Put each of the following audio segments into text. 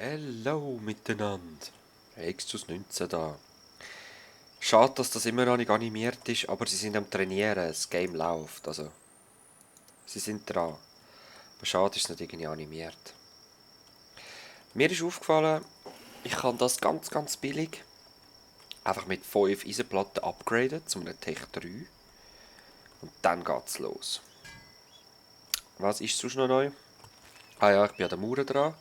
Hallo miteinander. Extus 19 da. Schade, dass das immer noch nicht animiert ist, aber sie sind am Trainieren, das Game läuft, also sie sind dran. Aber schade ist es nicht irgendwie animiert. Mir ist aufgefallen, ich kann das ganz billig einfach mit 5 Eisenplatten upgraden zu einem Tech 3 und dann geht's los. Was ist sonst noch neu? Ah ja, ich bin an der Mauer dran.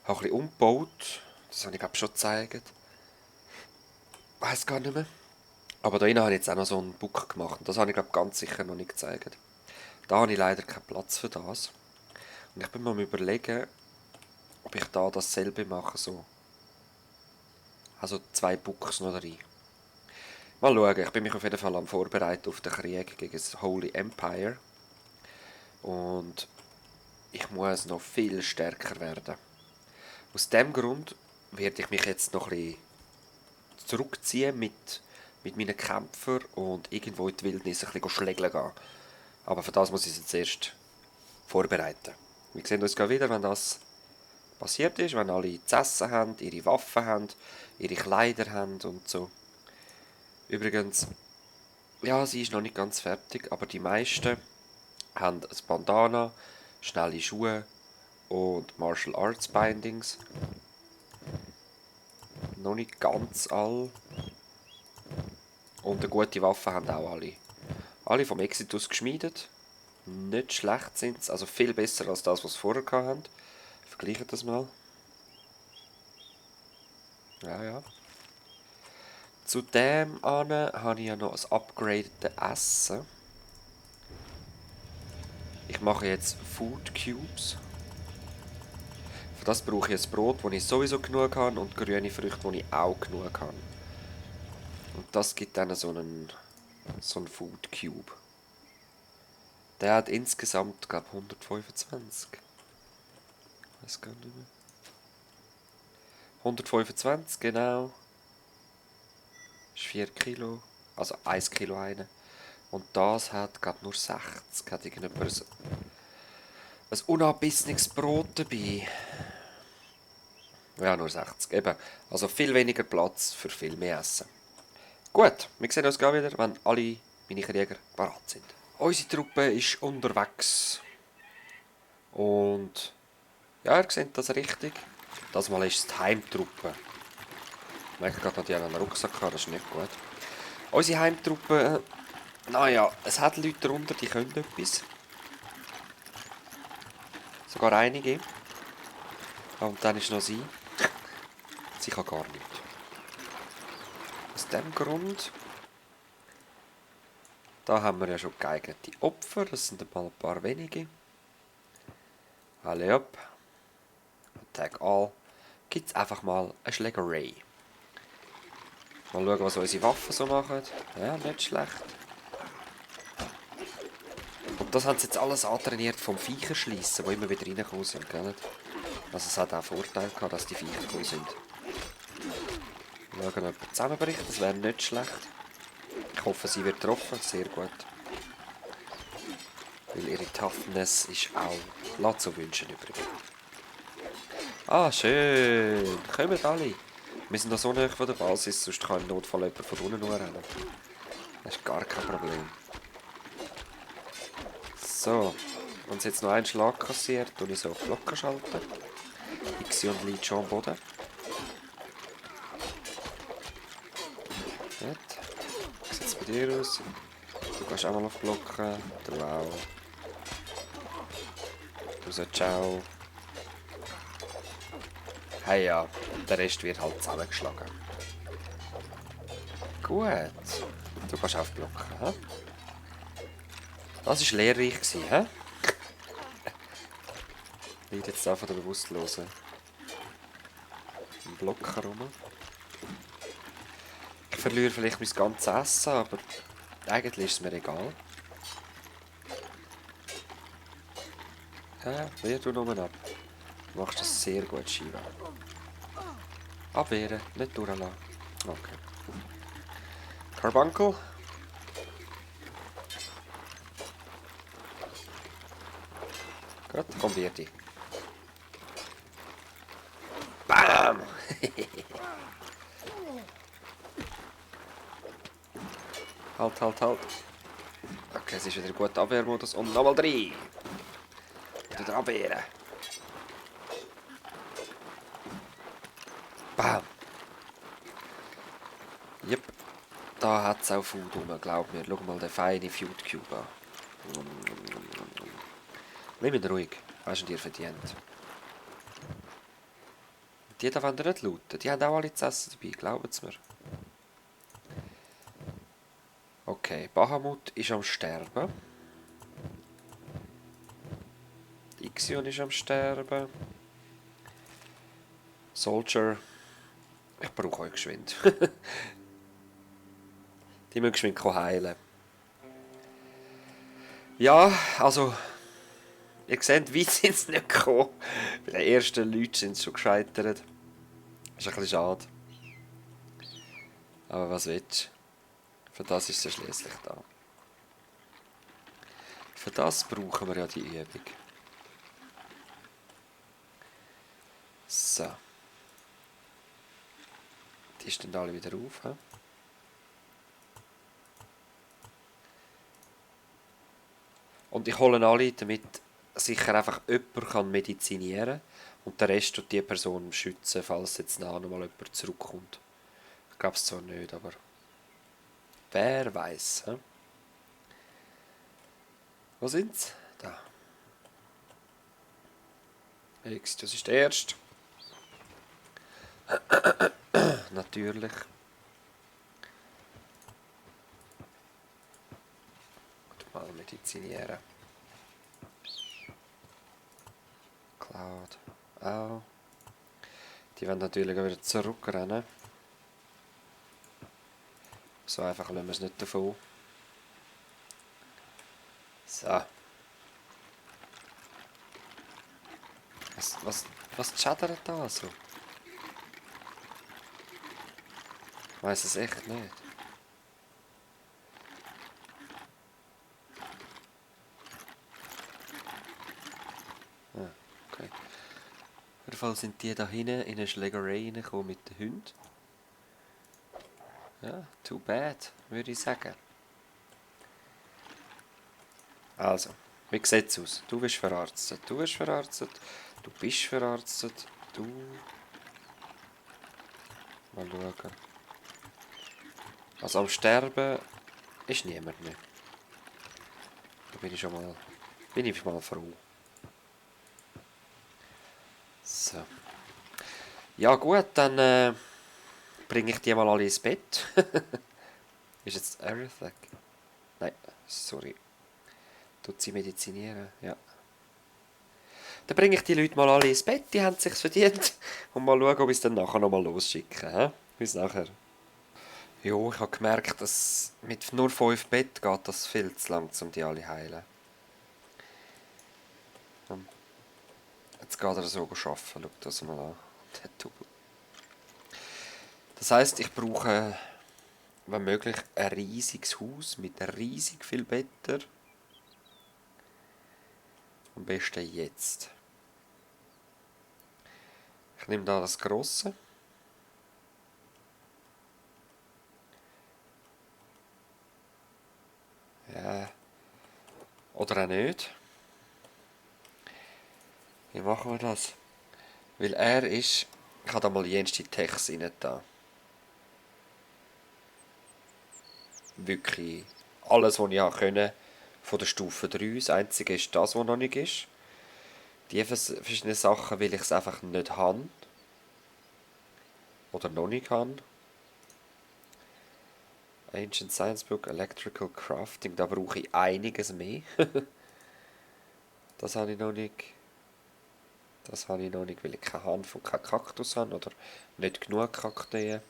Habe ein bisschen umgebaut. Das habe ich glaube schon gezeigt. Weiß gar nicht mehr. Aber da habe ich jetzt auch noch so einen Book gemacht. Das habe ich glaube ganz sicher noch nicht gezeigt. Da habe ich leider keinen Platz für das. Und ich bin mir am überlegen, ob ich da dasselbe mache, so. Also 2 Books noch rein. Mal schauen, ich bin mich auf jeden Fall am Vorbereiten auf den Krieg gegen das Holy Empire. Und ich muss noch viel stärker werden. Aus dem Grund werde ich mich jetzt noch ein bisschen zurückziehen mit meinen Kämpfern und irgendwo in die Wildnis ein bisschen schlägeln gehen. Aber für das muss ich es jetzt erst vorbereiten. Wir sehen uns wieder, wenn das passiert ist, wenn alle zu essen haben, ihre Waffen haben, ihre Kleider haben und so. Übrigens, ja, sie ist noch nicht ganz fertig, aber die meisten haben ein Bandana, schnelle Schuhe und Martial Arts Bindings. Noch nicht ganz all. Und eine gute Waffe haben auch alle. Alle vom Exitus geschmiedet. Nicht schlecht sind sie, also viel besser als das, was sie vorher hatten. Vergleichen das mal. Ja, ja. Zudem habe ich ja noch ein upgradete Essen. Ich mache jetzt Food Cubes. Für das brauche ich ein Brot, das ich sowieso genug habe, und grüne Früchte, die ich auch genug habe. Und das gibt dann so einen Food Cube. Der hat insgesamt, glaube ich, 125. Ich weiß gar nicht mehr. 125, genau. Ist 4 Kilo. Also 1 Kilo eine. Und das hat, glaube ich, nur 60. Hat irgendjemand ein unabissenes Brot dabei. Ja, nur 60. Eben. Also viel weniger Platz für viel mehr Essen. Gut, wir sehen uns gleich wieder, wenn alle meine Krieger parat sind. Unsere Truppe ist unterwegs. Und ja, ihr seht das richtig. Das Mal ist es die Heimtruppe. Ich merke gerade noch, die haben einen Rucksack gehabt, das ist nicht gut. Unsere Heimtruppe, naja, es hat Leute darunter, die können etwas. Sogar einige. Und dann ist noch sie. Sie kann gar nichts. Aus dem Grund, da haben wir ja schon geeignete Opfer, das sind mal ein paar wenige. Alle ab. Attack all. Gibt es einfach mal eine Schlägerei. Mal schauen, was unsere Waffen so machen. Ja, nicht schlecht. Und das haben sie jetzt alles antrainiert vom Viecherschliessen, die immer wieder reingekommen sind, gell? Also es hat auch Vorteil gehabt, dass die Viecher gekommen sind. Mal schauen, ob er zusammenbricht, das wäre nicht schlecht. Ich hoffe, sie wird getroffen, sehr gut. Weil ihre Toughness ist auch, lässt zu wünschen übrig. Ah, schön. Kommt alle. Wir sind noch so nahe von der Basis, sonst kann im Notfall jemand von unten nur rennen. Das ist gar kein Problem. So, wenn es jetzt noch einen Schlag kassiert, tue ich so auf Blocken schalten. Ixi und liegt schon am Boden. Gut. Wie sieht es bei dir aus? Du gehst auch mal auf Blocken. Du auch. Du sagst ciao. Hey ja, der Rest wird halt zusammengeschlagen. Gut. Du gehst auf Blocken, hä? Das war lehrreich, hä? Liegt jetzt da von der Bewusstlosen im Block herum. Ich verliere vielleicht mein ganzes Essen, aber eigentlich ist es mir egal. Ja, wehr du nur ab. Du machst das sehr gut, Shiva. Abwehren, nicht durchlassen. Okay. Carbuncle. Gut, komm, wehr dich. Bam! Halt, halt, halt. Okay, es ist wieder ein guter Abwehrmodus. Und nochmal 3. Wieder abwehren. Bam! Yep. Da hat es auch Food rum, glaub mir. Schau mal den feinen Food Cube an. Nimm ihn ruhig. Hast du dir verdient. Die da wollen nicht looten. Die haben auch alle zu essen dabei, glaubt mir. Okay, Bahamut ist am Sterben. Ixion ist am Sterben. Soldier. Ich brauche euch geschwind. Die müssen geschwind heilen. Ja, also. Ihr seht, weit sind sie nicht gekommen. Bei den ersten Leuten sind sie schon gescheitert. Ist ein bisschen schade. Aber was willst du? Für das ist es schließlich da. Für das brauchen wir ja die Übung. So. Die stehen alle wieder auf. He? Und ich hole alle, damit sicher einfach jemand kann medizinieren kann und der Rest tut die Person schützen, falls jetzt nachher nochmal jemand zurückkommt. Ich glaube es zwar nicht, aber wer weiß. He? Wo sind sie? Da. X, das ist der erste. Natürlich. Mal medizinieren. Cloud. Auch. Die werden natürlich wieder zurückrennen. So einfach lassen wir es nicht davon. So. Was chattert da so? Ich weiss es echt nicht. Ah, okay. Auf jeden Fall sind die da hinten in eine Schlägerei reingekommen mit den Hunden. Ja, too bad, würde ich sagen. Also, wie sieht es aus? Du bist verarztet, du bist verarztet, du bist verarztet, du... Mal schauen. Also am Sterben ist niemand mehr. Da bin ich mal froh. So. Ja gut, dann bringe ich die mal alle ins Bett. Ist jetzt Arithak? Nein, sorry. Tut sie medizinieren? Ja. Dann bringe ich die Leute mal alle ins Bett, die haben es sich verdient. Und mal schauen, ob ich es dann nachher nochmal losschicken. Bis nachher. Jo, ich habe gemerkt, dass mit nur 5 Bett geht das viel zu lang, um die alle heilen. Jetzt geht er so arbeiten. Schau das mal an. Das heisst, ich brauche, wenn möglich, ein riesiges Haus mit riesig viel Betten. Am besten jetzt. Ich nehme da das grosse. Ja. Oder auch nicht. Wie machen wir das? Weil er ist... Ich habe da mal jenste Techs rein da. Wirklich alles, was ich konnte von der Stufe 3. Das einzige ist das, was noch nicht ist. Die verschiedenen Sachen, weil ich es einfach nicht habe. Oder noch nicht habe. Ancient Science Book, Electrical Crafting, da brauche ich einiges mehr. Das habe ich noch nicht. Das habe ich noch nicht, weil ich keine Hand von keinem Kaktus habe oder nicht genug Kakteen.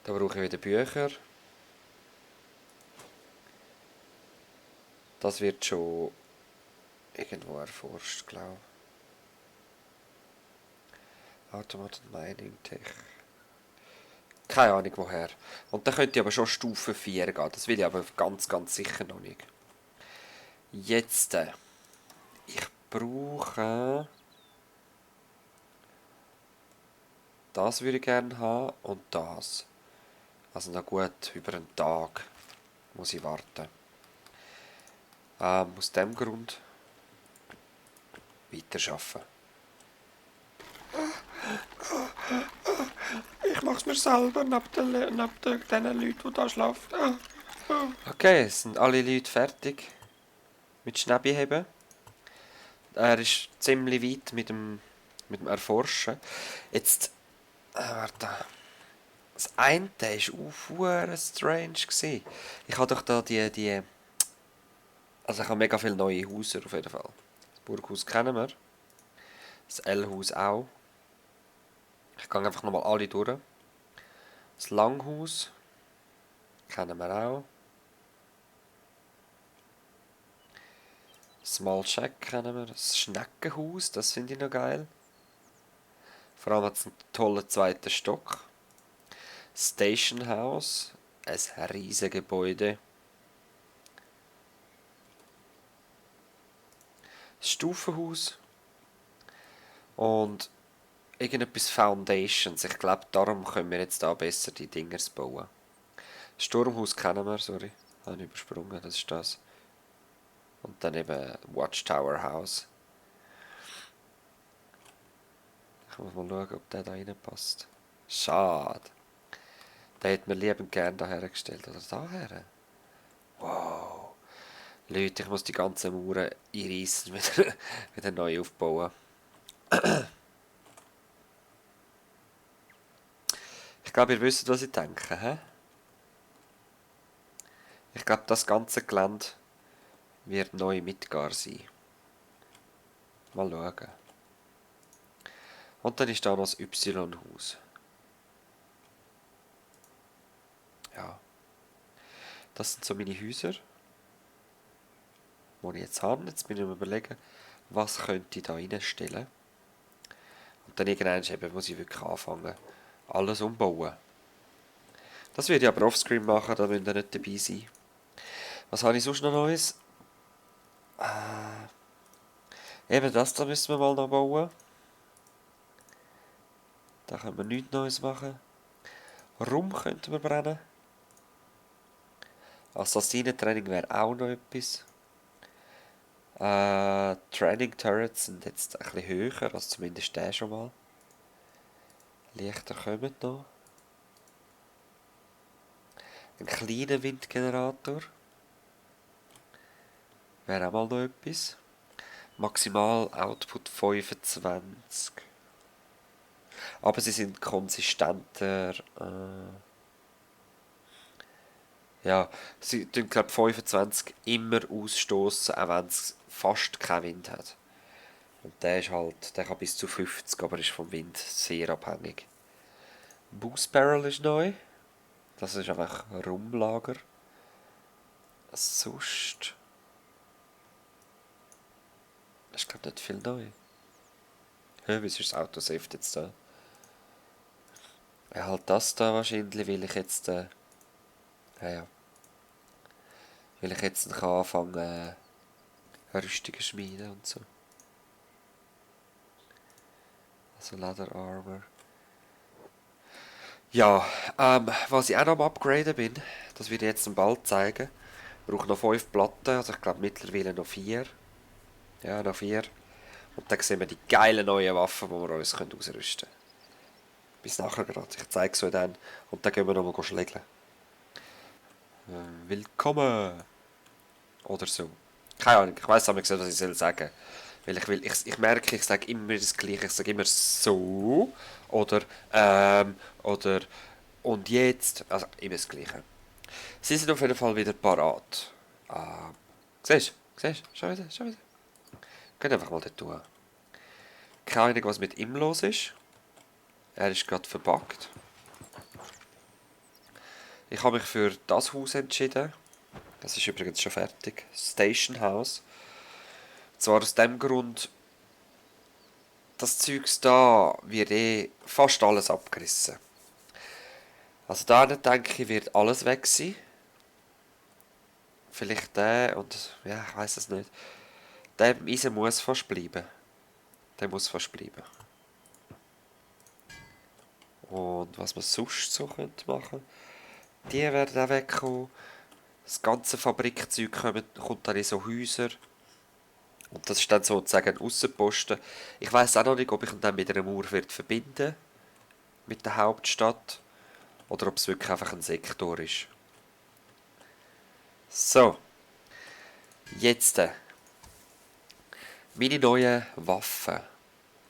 Da brauche ich wieder Bücher. Das wird schon irgendwo erforscht, glaube ich. Automated Mining Tech. Keine Ahnung woher. Und dann könnte ich aber schon Stufe 4 gehen. Das will ich aber ganz, ganz sicher noch nicht. Jetzt. Ich brauche... Das würde ich gerne haben und das. Also noch gut über einen Tag muss ich warten. Aus dem Grund weiterarbeiten. Ich mach's mir selber, neben den Leuten, die da schlafen. Okay, es sind alle Leute fertig mit Schnäppiheben. Er ist ziemlich weit mit dem Erforschen. Jetzt, warte. Das eine war auch strange gewesen. Ich habe doch da also ich habe mega viele neue Häuser auf jeden Fall. Das Burghaus kennen wir. Das L-Haus auch. Ich gehe einfach nochmal alle durch. Das Langhaus kennen wir auch. Small Shack kennen wir. Das Schneckenhaus, das finde ich noch geil. Vor allem hat es einen tollen zweiten Stock. Station House, ein riesiges Gebäude. Das Stufenhaus und irgendetwas Foundations. Ich glaube, darum können wir jetzt da besser die Dingers bauen. Das Sturmhaus kennen wir, sorry. Habe ich übersprungen, das ist das. Und dann eben Watchtower House. Ich muss mal schauen, ob der da reinpasst. Schade. Den hätte man liebend gern da hergestellt. Oder da her. Wow. Leute, ich muss die ganzen Mauern einreißen und wieder neu aufbauen. Ich glaube, ihr wisst, was ich denke, hä? Ich glaube, das ganze Gelände wird neu mitgar sein. Mal schauen. Und dann ist da noch das Y-Haus. Ja. Das sind so meine Häuser, die ich jetzt habe. Jetzt bin ich am überlegen, was könnte ich da reinstellen. Und dann irgendwann eben muss ich wirklich anfangen, alles umbauen. Das werde ich aber offscreen machen, da müsst ihr nicht dabei sein. Was habe ich sonst noch Neues? Eben das da müssen wir mal noch bauen. Da können wir nichts Neues machen. Rum könnten wir brennen. Assassinentraining wäre auch noch etwas. Training Turrets sind jetzt ein bisschen höher, also zumindest der schon mal. Lichter kommen noch. Ein kleiner Windgenerator. Wäre auch mal noch etwas. Maximal Output 25. Aber sie sind konsistenter. Ja, sie tun glaube 25 immer ausstoßen, auch wenn es fast keinen Wind hat. Und der ist halt, der kann bis zu 50, aber ist vom Wind sehr abhängig. Boost Barrel ist neu. Das ist einfach Rumlager. Sonst ist glaube nicht viel neu. Hä, wieso ist das Autosave jetzt da? Ja, halt das da wahrscheinlich, weil ich jetzt ja. Weil ich jetzt kann anfangen Rüstungen schmieden und so. Also Leather Armor. Ja, was ich auch noch am Upgraden bin, das werde ich jetzt bald zeigen. Ich brauche noch 5 Platten, also ich glaube mittlerweile noch 4. Ja, noch 4. Und dann sehen wir die geilen neuen Waffen, die wir uns ausrüsten können. Bis nachher gerade, ich zeige es euch dann. Und dann gehen wir nochmal schlägeln. Willkommen! Oder so. Keine Ahnung, ich weiss nicht, was ich sagen soll. Weil ich merke, ich sage immer das Gleiche. Ich sage immer so. Oder und jetzt. Also immer das Gleiche. Sie sind auf jeden Fall wieder parat. Siehst du? Siehst du? Schon wieder. Geht einfach mal dort tun. Keine Ahnung, was mit ihm los ist. Er ist gerade verbuggt. Ich habe mich für das Haus entschieden. Das ist übrigens schon fertig. Station House. Zwar aus dem Grund, das Zeugs da wird fast alles abgerissen. Also da denke ich, wird alles weg sein. Vielleicht der und ja, ich weiß es nicht. Der Eisen muss fast bleiben. Der muss fast bleiben. Und was man sonst so könnte machen. Die werden auch wegkommen. Das ganze Fabrikzeug kommt dann in so Häuser. Und das ist dann sozusagen ein Aussenposten. Ich weiß auch noch nicht, ob ich ihn dann mit einer Mauer verbinden mit der Hauptstadt. Oder ob es wirklich einfach ein Sektor ist. So. Jetzt. Meine neuen Waffen.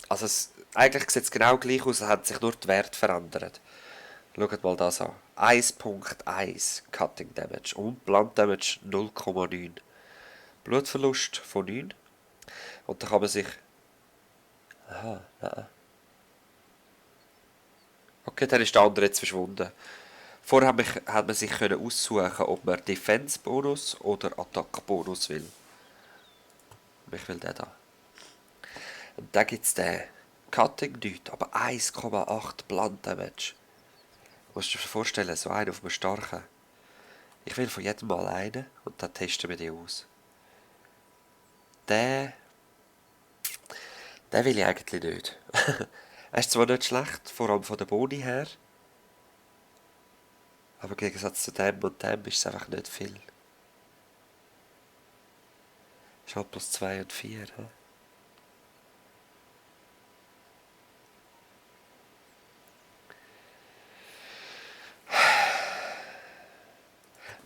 Also eigentlich sieht es genau gleich aus, es hat sich nur der Wert verändert. Schaut mal das an. 1.1 Cutting Damage und Blunt Damage 0,9. Blutverlust von 9. Und dann kann man sich... Aha, nein. Okay, dann ist der andere jetzt verschwunden. Vorher hat man sich aussuchen können, ob man Defense-Bonus oder Attack-Bonus will. Ich will den da. Und dann gibt es den Cutting nicht, aber 1,8 Blunt Damage. Musst du dir vorstellen, so einen auf einem starken. Ich will von jedem Mal einen und dann testen wir die aus. Den will ich eigentlich nicht. Er ist zwar nicht schlecht, vor allem von der Boni her. Aber im Gegensatz zu dem und dem ist es einfach nicht viel. Ist halt plus 2 und 4. He?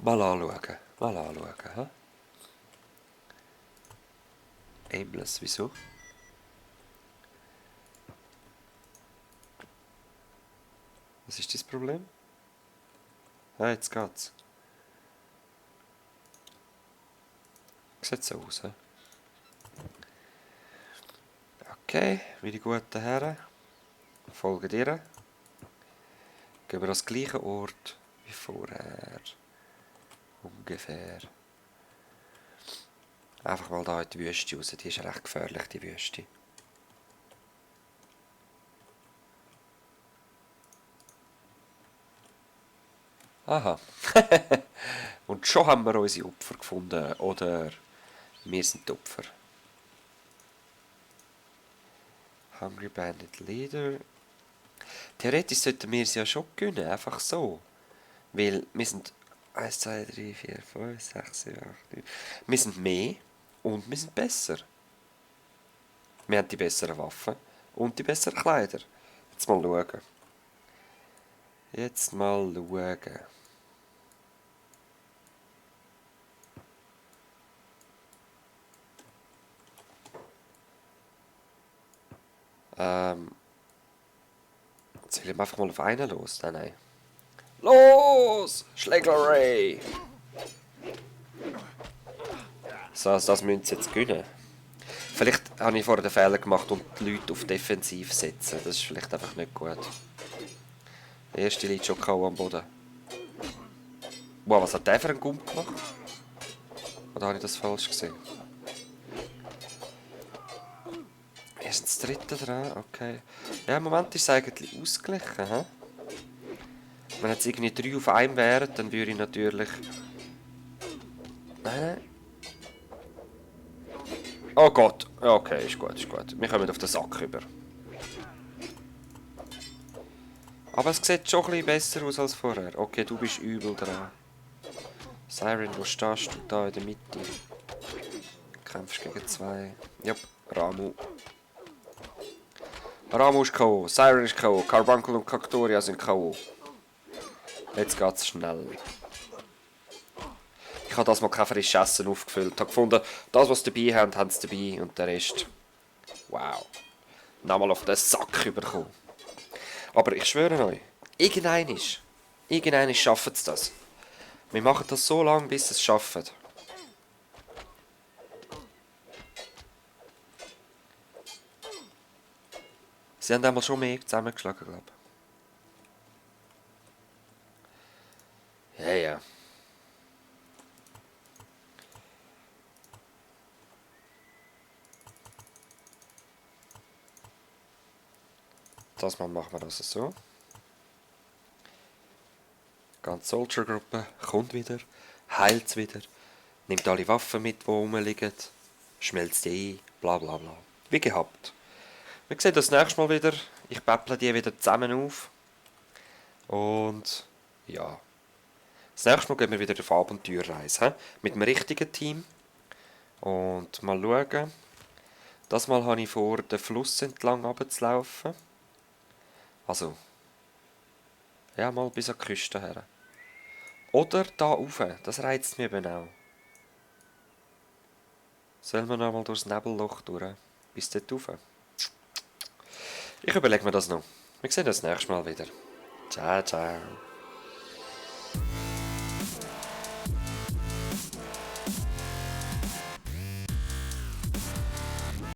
Mal anschauen. He? Aimless, wieso? Was ist das Problem? Ah, jetzt geht's. Sieht so aus, he? Okay, meine guten Herren. Folgen dir. Gehen wir an den gleichen Ort wie vorher. Ungefähr. Einfach mal da in die Wüste raus. Die ist recht gefährlich, die Wüste. Aha. Und schon haben wir unsere Opfer gefunden. Oder wir sind die Opfer. Hungry Bandit Leader. Theoretisch sollten wir es ja schon gewinnen. Einfach so. Weil wir sind 1, 2, 3, 4, 5, 6, 7, 8, 9. Wir sind mehr und wir sind besser. Wir haben die besseren Waffen und die besseren Kleider. Jetzt mal schauen. Jetzt mal schauen. Jetzt will ich einfach mal auf einen los. Nein. Los! Schlägerei! So, also das müssen sie jetzt gewinnen. Vielleicht habe ich vorher den Fehler gemacht und die Leute auf defensiv setzen. Das ist vielleicht einfach nicht gut. Der erste liegt schon K.O. am Boden. Wow, was hat der für einen Gump gemacht? Oder habe ich das falsch gesehen? Wir sind das dritte dran, okay. Ja, im Moment ist es eigentlich ausgeglichen. He? Wenn jetzt irgendwie 3 auf einem wären, dann würde ich natürlich... Nein. Oh Gott. Okay, ist gut, ist gut. Wir kommen auf den Sack über. Aber es sieht schon ein bisschen besser aus als vorher. Okay, du bist übel dran. Siren, wo stehst du? Da in der Mitte. Kämpfst gegen 2. Jupp, Ramu. Ramu ist K.O., Siren ist K.O., Carbuncle und Cactoria sind K.O. Jetzt geht's schnell. Ich habe das mal kein frisches Essen aufgefüllt. Ich habe gefunden, das was sie dabei haben, haben sie dabei und der Rest... Wow. Nochmal auf den Sack bekommen. Aber ich schwöre euch, irgendeiner schaffen sie das. Wir machen das so lange, bis sie es schaffen. Sie haben einmal schon mehr zusammengeschlagen, glaube ich. Ja, ja. Das Mal machen wir das so. Die ganze Soldier-Gruppe kommt wieder, heilt wieder, nimmt alle Waffen mit, die rumliegen, schmelzt die ein, bla bla bla. Wie gehabt. Wir sehen das nächste Mal wieder. Ich päpple die wieder zusammen auf. Und ja. Das nächste Mal gehen wir wieder auf Abenteuerreise. He? Mit dem richtigen Team. Und mal schauen. Das Mal habe ich vor, den Fluss entlang runterzulaufen. Also, ja, mal bis an die Küste her. Oder da rauf. Das reizt mich eben auch. Sollen wir noch mal durchs Nebelloch durch? Bis dort rauf? Ich überlege mir das noch. Wir sehen uns das nächste Mal wieder. Ciao, ciao.